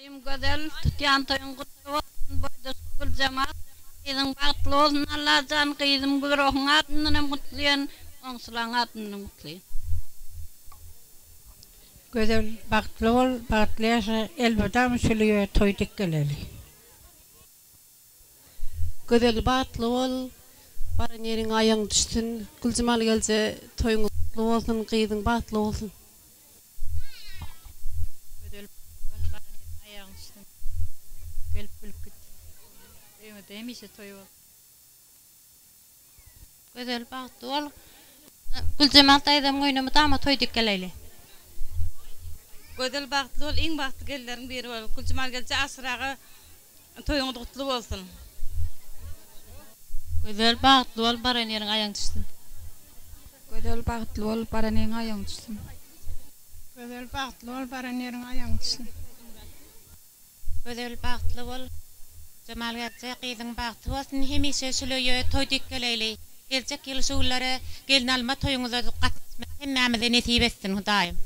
Boýdaşym Gözel tutýan toýuň gutly bolsun boýdaş Güljemal gyzyň bagtly bolsun Allajan gyzym Gülruhyň adyndanam gutlaýan goňşulaň adyndanam gutlaýan. Gözel bagtly bol bagtly ýaşa elmydama şülüge toý dik geleli. Gözel bagtly bol baran ýeriňe aýagyň düşsün Güljemal gelje toýuňyz gutly bolsun gyzyň bagtly bolsun. Gözel bol baran ýeriňe aýagyň düşsün gelip gülüp git öýüňizde hemişe toý bolsun. Gözel bagtly bol Güljemal daýzamyň öýüne mydama toý dik geleýli. Gözel bagtly bol iň bagtly gelinleriň biri bol Güljemal gelje Aşyr aga toýuňyz gutly bolsun. Gözel bagtly bol baran ýeriňe aýagyň düşsün. Gözel bagtly bol baran ýeriňe aýagyň düşsün. Gözel bagtly bol baran ýeriňe aýagyň düşsün. Gözel bagtly bol Jemal gelje gyzyň bagty bolsun hemişe şul öýe toý dik geleýli geljek ýyl şu günlere gelin alma toýuňyza gatnaşmak hemmämize nesip etsin Hudaýym.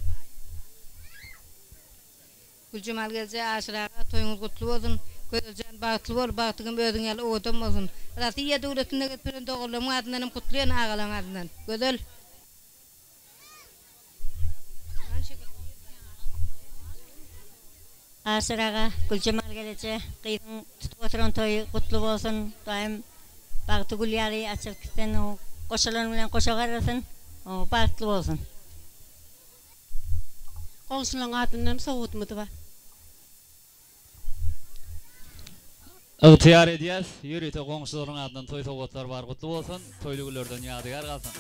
Güljemal gelje Aşyr aga toýuňyz gutly bolsun Gözeljan bagtly bol bagtyňam özüň ýaly owadan bolsun Rasiýa döwletinde gezip ýören doganlarymyň adyndanam gutlaýan agalaň adyndan Gözel. Aşyr aga Güljemal geleje gyzyň tutup oturan toýy gutly bolsun Hudaýym bagty gül ýaly açylyp gitsin goşalan bilen goşa garrasyn bagtly bolsun. Goňşulaň adyndan sowudymyz bar. Ygtyýar edýäs. Ýörite goňşularyň adyndan toý sowgatlary bar gutly bolsun. Toýly günlerden ýadygär galsyn.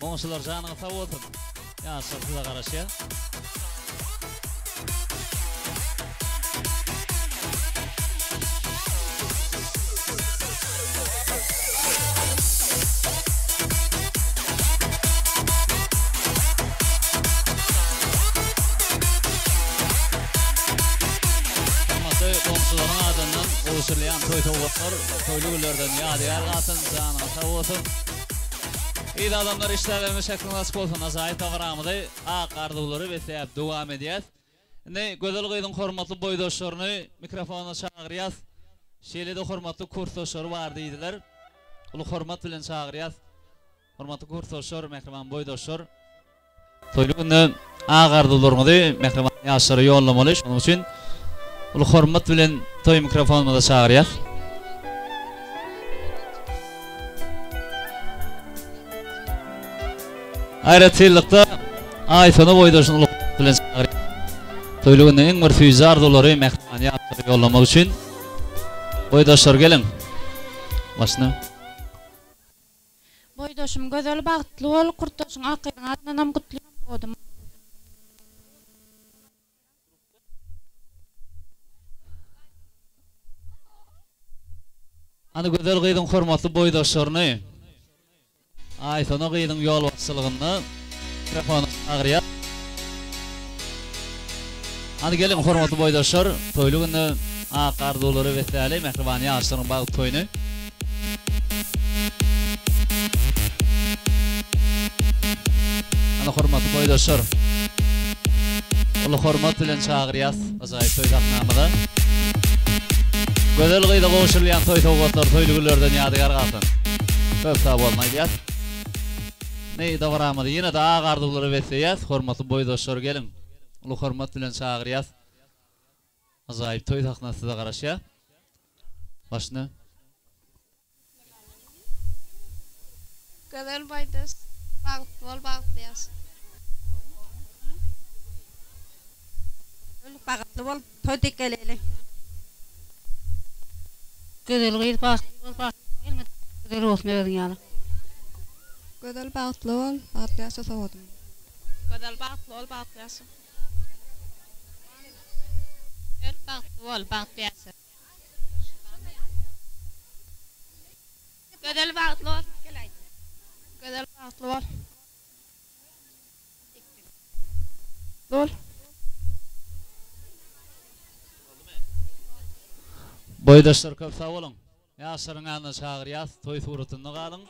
Goňşular janyňyz sag bolsun. Ýaşlar size garaşýar. Hormatly goňşularyň adyndan gowşurylýan toý sowgatlar toýly günlerden ýadygär galsyn, janyňyz sag bolsun. Eziz adamlar işdälerimiz şähdiňiz açyk bolsun ajaýyp dabaramyzy ak arzuwlara besläp dowam edýäs. Indi gözel gyzyň hormatly boýdaşlaryny mikrofona çagyrýas. Şeýle-de hormatly kursdaşlary bar diýdiler. Uly hormat bilen çagyrýas. Hormatly kursdaşlar, mähriban boýdaşlar! Toýly günde ak arzuwlaryňyzy mähriban ýaşlara ýollamaly. Şonuň üçin uly hormat bilen toý mikrofonymyza çagyrýas. Aýratynlykda Aýsona boýdaşyny uly hormat bilen çagyrýas. Toýly günde iň bir süýji arzuwlary mähriban ýaşlara ýollamak üçin boýdaşlar geliň. Başyna. Boýdaşym Gözel bagtly bol kurtdaşyň Akgyzyň adyndanam gutlaýan dogadym. Hany gözel gyzyň hormatly boýdaşlaryny Aýsona gyzyň ýolbaşçylygynda mikrofona çagyrýas. Hany geliň hormatly boýdaşlar toýly günde ak arzuwlara besläli mähriban ýaşlaryň bagt toýuny. Hany hormatly boýdaşlar uly hormat bilen çagyrýas ajaýyp toý sahnamyza. Gözel gyza gowşurylýan toý sowgatlary toýly günlerden ýadygär galsyn. Köp sag boluň aýdýas. Indi dabaramyzy ýene-de ak arzuwlara besleýäs. Hormatly boýdaşlar geliň. Uly hormat bilen çagyrýas. Ajaýyp toý sahnasy size garaşýar. Başyna. Gözel boýdaş bagtly bol bagtly ýaşa. Gözel bagtly bol toý dek geleli. Gözel gyz bagtly bol bagtly elmydama gözel bolsun özüň ýaly. Gözel bagtly bol bagtly ýaşa sowadym. Gözel bagtly bol bagtly ýaşa. Gözel bagtly bol bagtly ýaşa. Gözel bagtly bol. Gözel bagtly bol. Bol. Boýdaşlar köp sag boluň. Ýaşlaryň ýanyna çagyrýas. Toý suratynda galyň.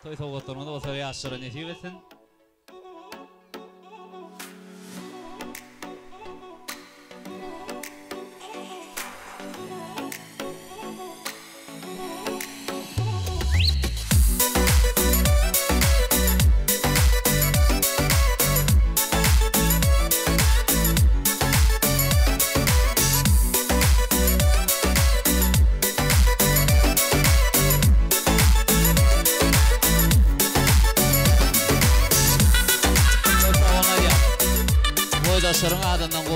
Toý sowgatlaryňyz bolsa ýaşlara nesip etsin.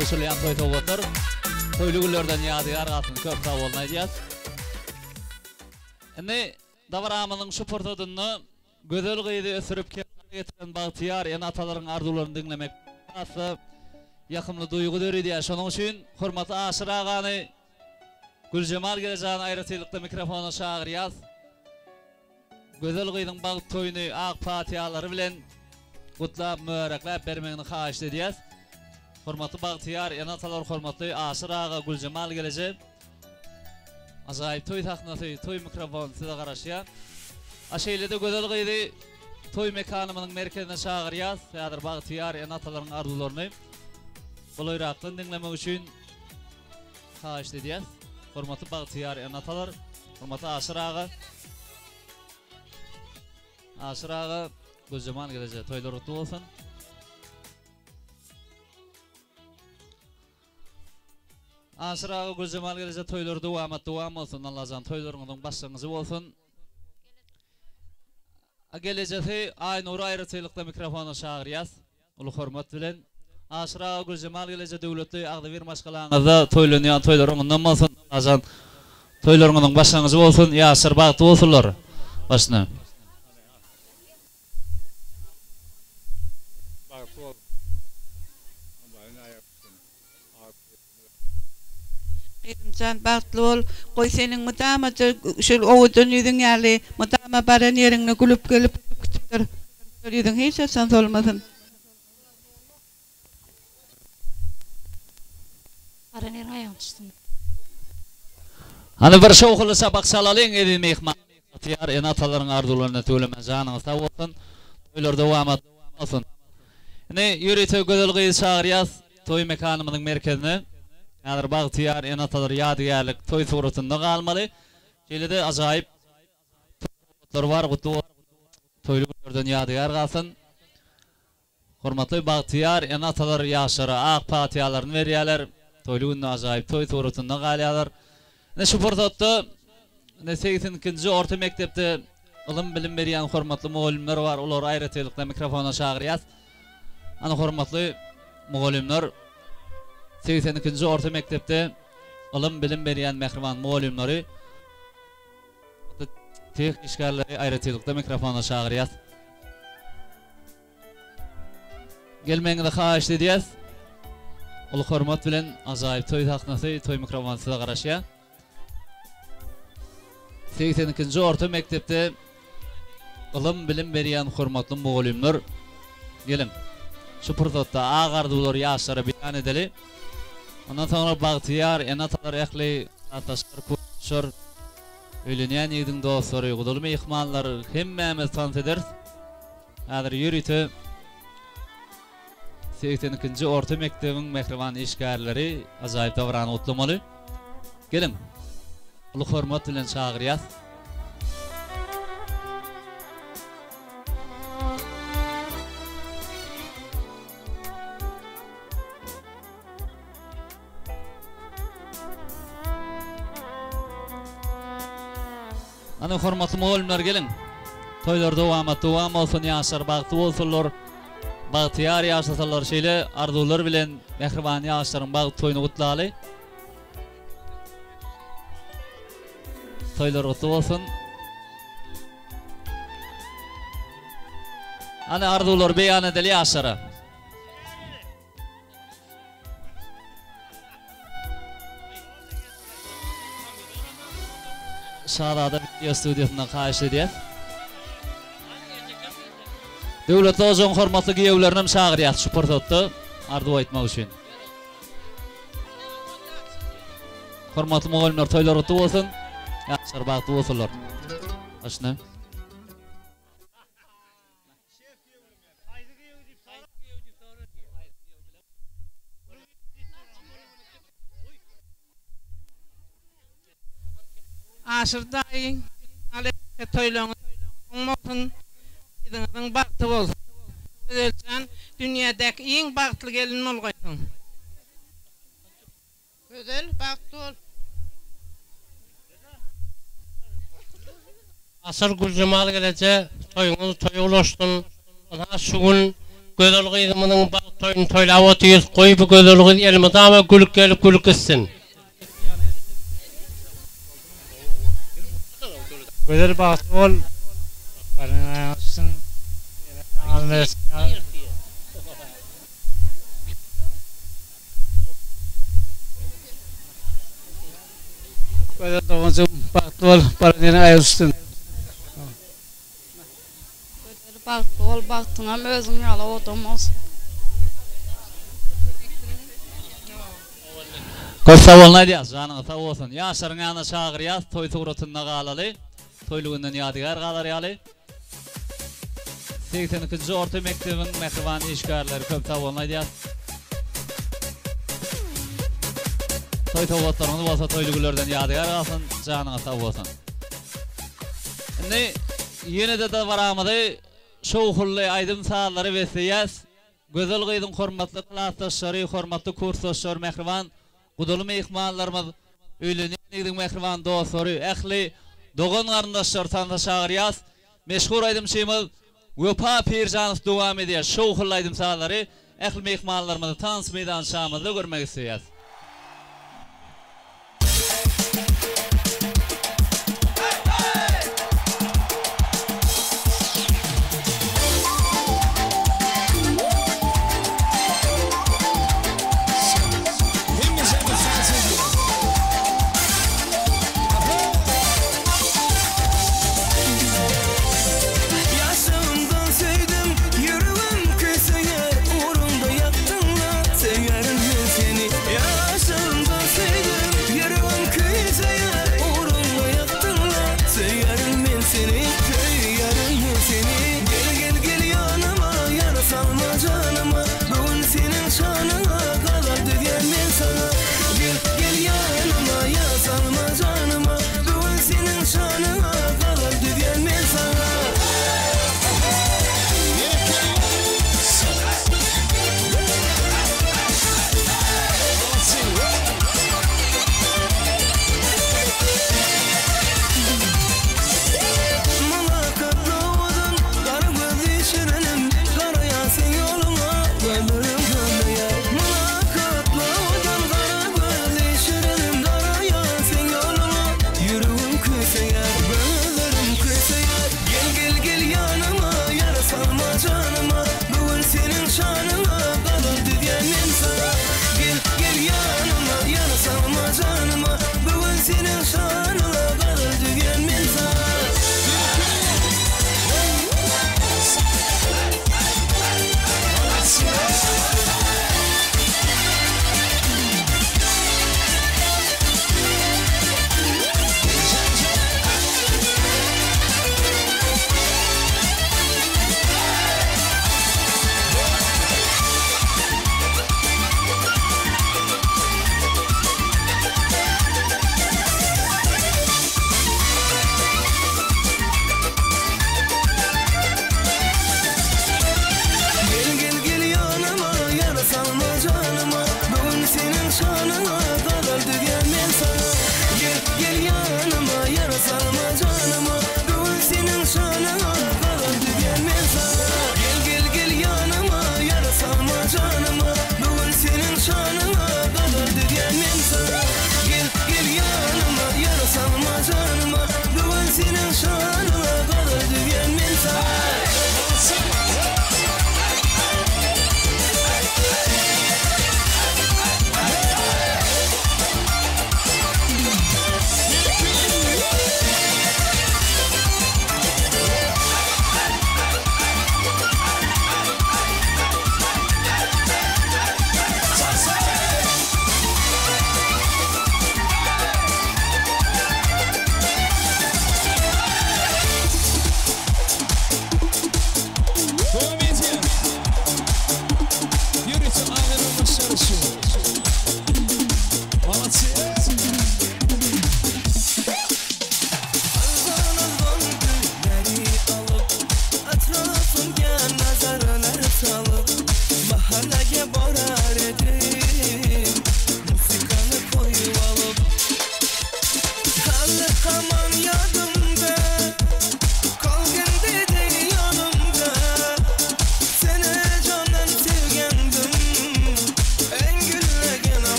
gowşurylýan toý sowgatlar toýly günlerden ýadygär galsyn köp sag bolun aýdýas. Indi dabaramyzyň şu pursadynda gözel gyzy ösdürip kemala getiren bagtyýar ene-atalaryň arzuwlaryny diňlemek has-da ýakymly duýgy döredýär. Şonuň üçin hormatly Aşyr agany, Güljemal gelejany aýratynlykda mikrofona çagyrýas. Gözel gyzyň bagt toýuny ak patyýalary bilen gutlap, mübärekläp bermegini haýyşt edýäs. Hormatly bagtyýar ene-atalar, hormatly Aşyr aga, Güljemal geleje. Ajaýyp toý sahnasy, toý mikrofony size garaşýar. A şeýle-de gözel gyzy toý mekanymyzyň merkezine çagyrýas. Häzir bagtyýar ene-atalaryň arzuwlaryny golaýrakdan diňlemek üçin haýyşt edýäs. Hormatly bagtyýar ene-atalar, hormatly Aşyr aga. Aşyr aga, Güljemal geleje toýlar gutly bolsun. Aşyr aga Güljemal geleje toýlar dowamat dowam bolsun Allajan toýlaryňyzyň başlangyjy bolsun. A gelejesi Aýnury aýratynlykda mikrofona çagyrýas uly hormat bilen. Aşyr aga Güljemal geleje döwletli agzybir maşgalaňyzda toýlanýan toýlar oňundan bolsun Allajan toýlaryňyzyň başlangyjy bolsun ýaşlar bagtly bolsunlar başyna. Bagtly bol. Gyzymjan bagtly bol, goý seniň mydama şol owadan ýüzüň ýaly mydama baran ýeriňde gülüp gelip gitipdir. Şol ýüzüň hiç haçan solmasyn. Baran ýeriň aýagyň düşsün. Hany bir şowhunly çapak çalalyň eziz myhman. Bagtyýar ene-atalaryň arzuwlaryna tüweleme janyňyz sag bolsun. Toýlar dowamat bolsun. Indi ýörite gözel gyzy çagyrýas toý mekanymyzyň merkezine. Häzir bagtyýar ene-atalar ýadygärlik toý suratynda galmaly. Şeýle-de ajaýyp toý sowgatlary bar gutly bolsun. Toýly günlerden ýadygär galsyn. Hormatly bagtyýar ene-atalar ýaşlara ak patyýalaryny berýärler. Toýly günde ajaýyp toý suratynda galýarlar. Ine şu pursatda ine 82-nji orta mekdepde ylym-bilim berýän hormatly mugallymlar bar. Olary aýratynlykda mikrofona çagyrýas. Ana hormatly mugallymlar 82-nji orta mekdepde ylym-bilim berýän mähriban mugallymlary Tehniki işgärleri aýratynlykda mikrofona çagyrýas. Gelmegiňizi haýyşt edýäs. Uly hormat bilen ajaýyp toý sahnasy, toý mikrofony size garaşýar. 82-nji orta mekdepde ylym bilim berýän hormatly mugallymlar geliň. Şu pursatda ak arzuwlary ýaşlara beýan edeli. Ondan soňra bagtyýar ene-atalar ähli gatnaşar, kuşar. Öýlenýän ýigidiň dostlary, gudaly myhmanlar hemmämiz tans ederis. Häzir ýörite 82-nji orta mekdebiň mähriban işgärleri ajaýyp dabarany gutlamaly. Geliň, uly hormat bilen çagyrýas. Hany hormatly mugallymlar geliň. Toýlar dowamat dowam bolsun, ýaşlar bagtly bolsunlar. Bagtyýar ýaşasalar şeýle arzuwlar bilen mähriban ýaşlaryň bagt toýuny gutlaly. Toýlar gutly bolsun. Hany arzuwlary beýan edeli ýaşlara. Şazada wideo studiýasyndan haýyş edýäs. Döwletli ojagyň hormatly giýewlerinem çagyrýas şu pursatda arzuw aýtmak üçin. Hormatly mugallymlar toýlar gutly bolsun. Ýaşlar bagtly bolsunlar. Başyna. Aşyr daýy Aleýke toýlaryňyz oň bolsun gyzyňyzyň bagty bolsun Gözeljan dünýädäki iň bagtly gelin bolgaýsyň. Gözel bagtly bol. Asyr Güljemal geleje toýuňyz toýa ulaşsyn. Ynha şu gün gözel gyzymyzyň bagtly. Toýuny toýlap otyrys, goý bu gözel gyz elmydama gülüp gelip gülüp gitsin. Gözel bagtly bol, baryň aýagyň düşsün, ene bersin. Gözel doganjygym bagtly bol, baran ýeriň aýagy düşsün. Gözel bagtly bol bagtyňam özüň ýaly owadan bolsun. Köp sag bolun aýdýas janyňyz sag bolsun. Ýaşlaryň ýanyna çagyrýas toý suratynda galaly. Toýly günden ýadygär galar ýaly. 82-nji orta mekdebiň mähriban işgärleri köp sag bolun aýdýas. Toý sowgatlaryňyz bolsa toýly günlerden ýadygär galsyn, janyňyz sag bolsun. Indi ýene-de dabaramyzy şowhunly aýdym-sazlara besleýäs. Gözel gyzyň hormatly klasdaşlary, hormatly kursdaşlary, mähriban gudaly myhmanlarymyz, öýlenýän ýigidiň mähriban dostlary, ähli dogan-garyndaşlary tansa çagyrýas. Meşhur aýdymçymyz Wepa Pirjanow dowam edýär şowhunly aýdym-sazlary. Ähli myhmanlarymyzy tans meýdançamyzda görmek isleýäs. Ýaşlygymdan söýdüm, ýüregim küýseýär, Ugrunda ýakdyň-la, söýýärin men seni.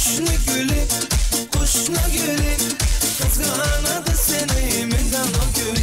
Kuşna gülü, kuşna gülü Kızganadı seni menden o gülü.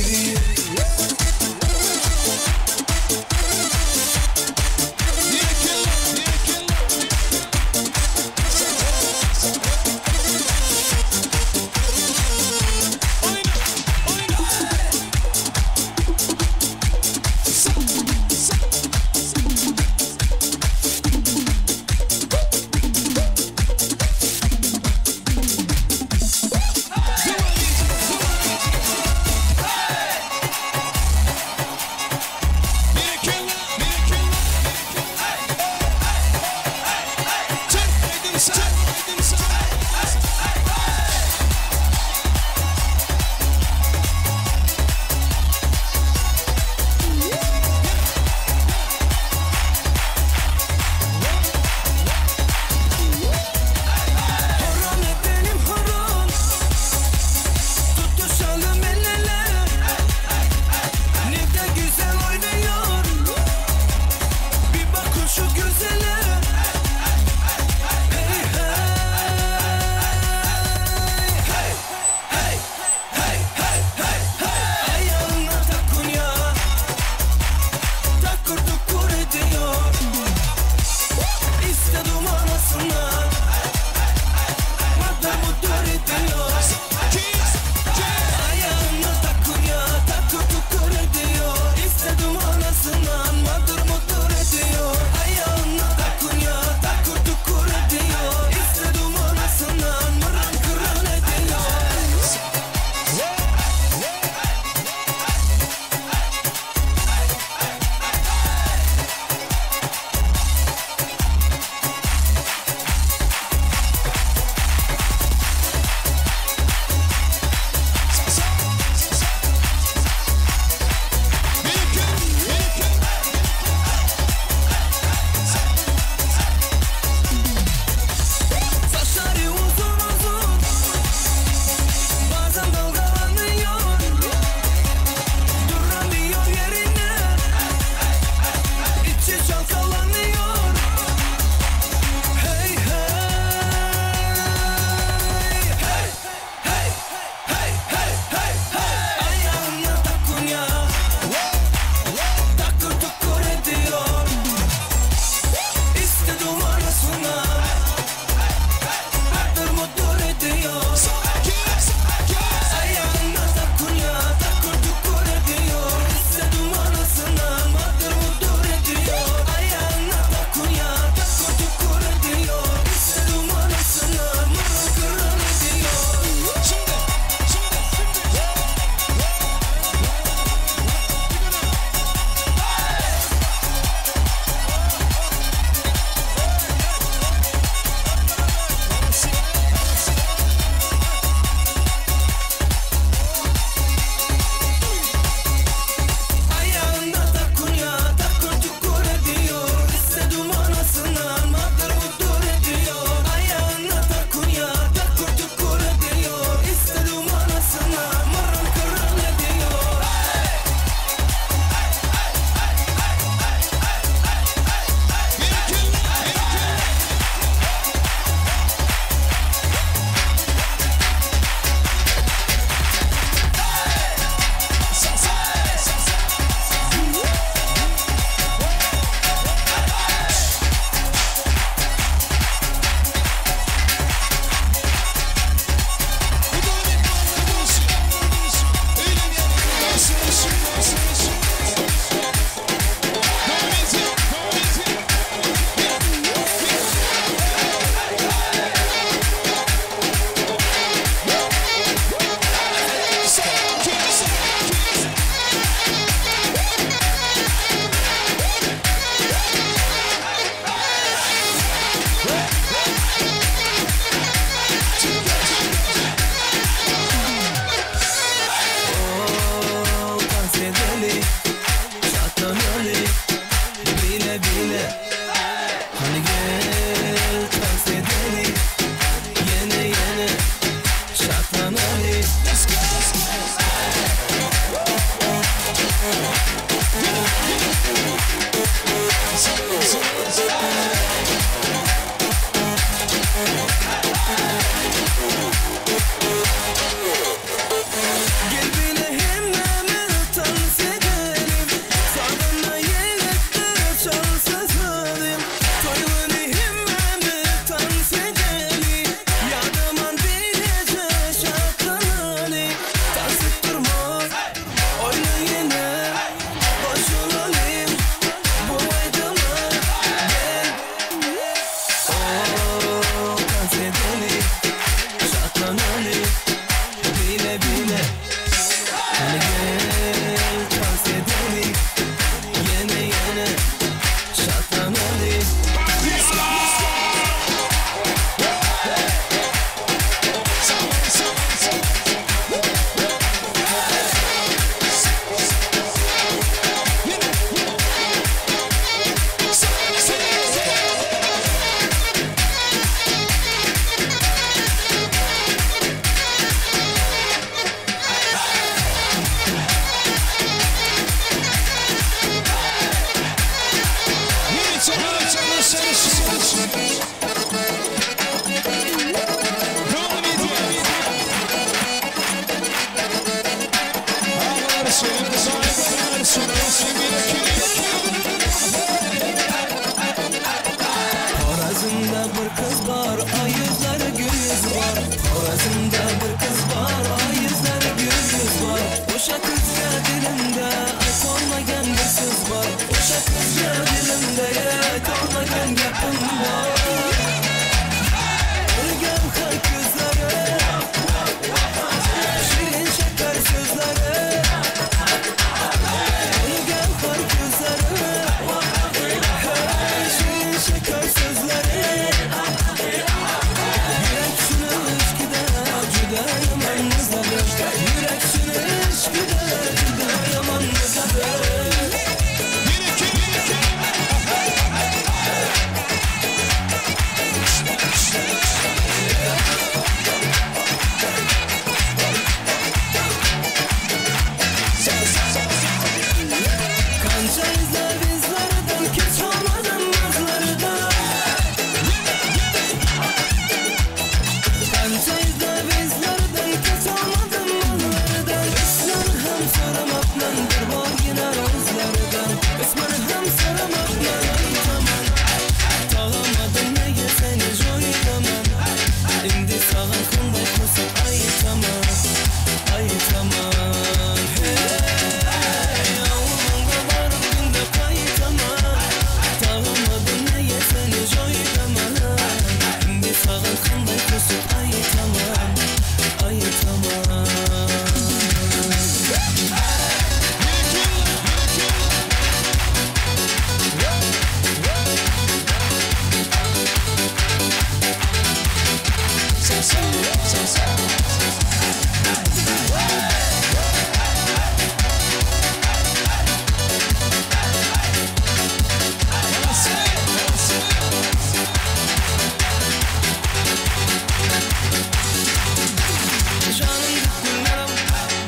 Janım Gülnaram,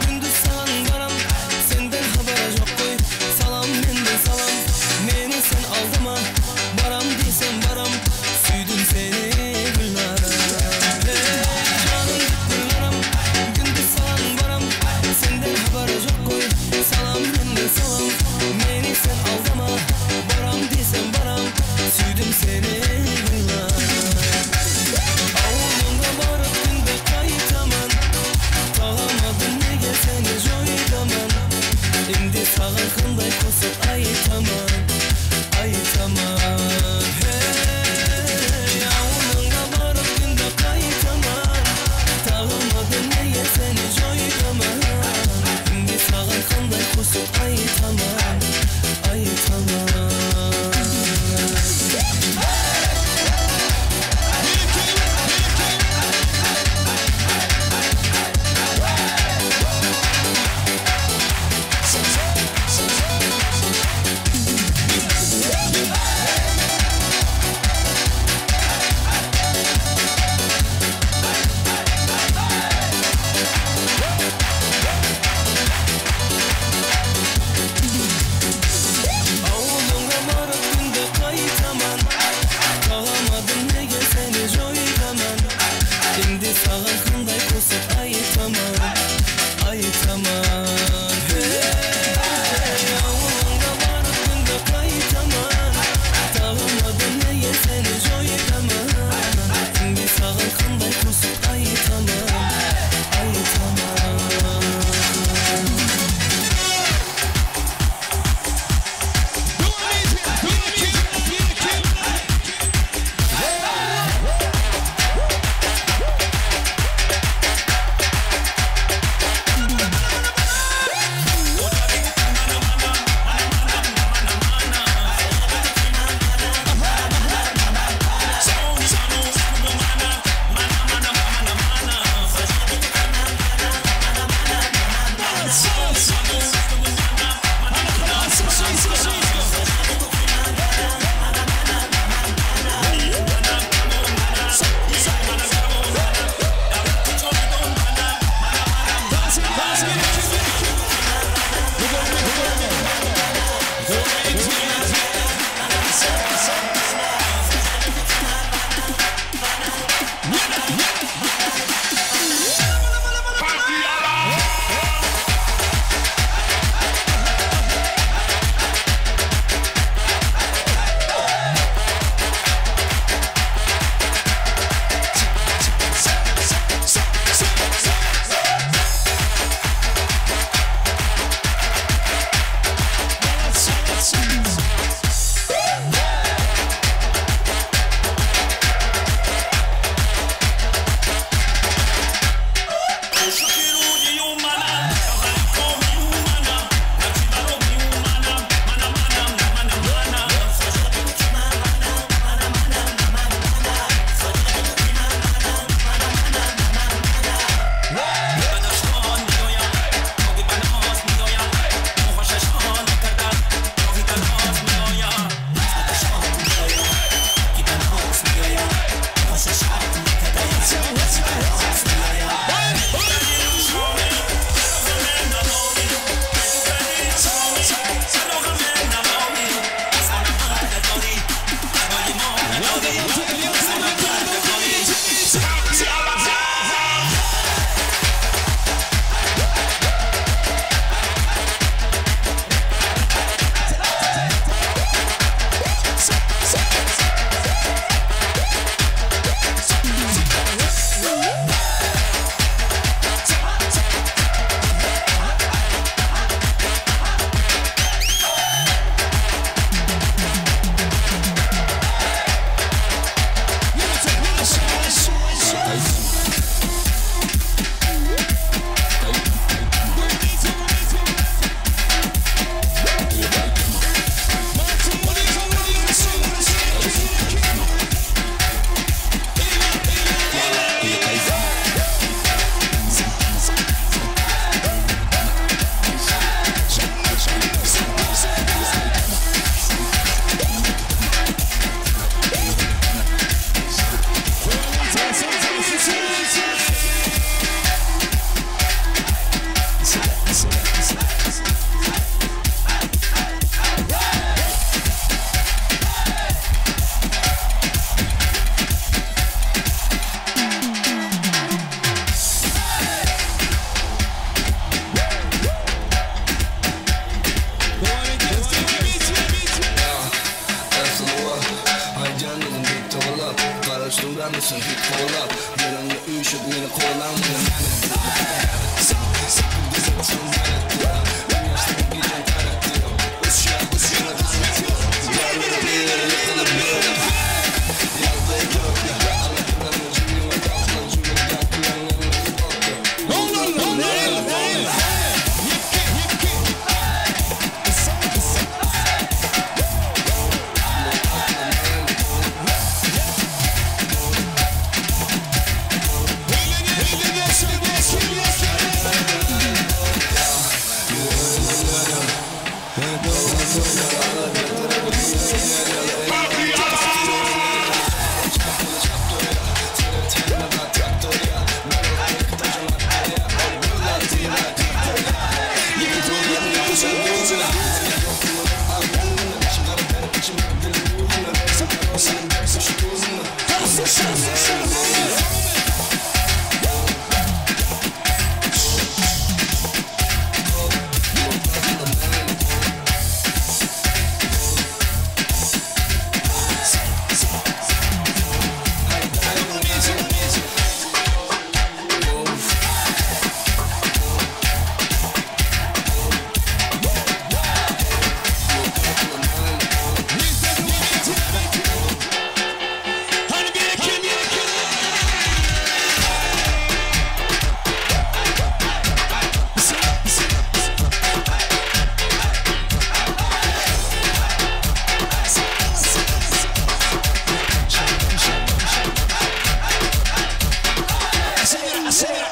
gündüz sagan baram, Senden habara yok koy, salam menden salam, Meni sen aldıma, baram desem baram, Süydüm seni Gülnaram. Hey canım Gülnaram, gündüz sagan baram, Senden habara yok koy, salam menden salam, Meni sen aldama, baram desem baram, Süydüm seni Gülnaram. Awulyňa baryp günde gaýtaman, Tagamadym nege seni joýdaman, Indi saňa kynday goşuk aýtaman, Aýtaman. Hey, awulyňa baryp günde gaýtaman, Tagamadym nege seni joýdaman, Indi saňa kynday goşuk aýtaman, Aýtaman. Awulyňa baryp günde gaýtaman, Tagamadym nege seni joýdaman, Indi saňa kynday goşuk aýtaman, Aýtaman. Hey, awulyňa baryp günde gaýtaman, Tagamadym nege seni joýdaman, Indi saňa kynday goşuk aýtaman, Aýtaman.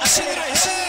Aşyr, aşyr.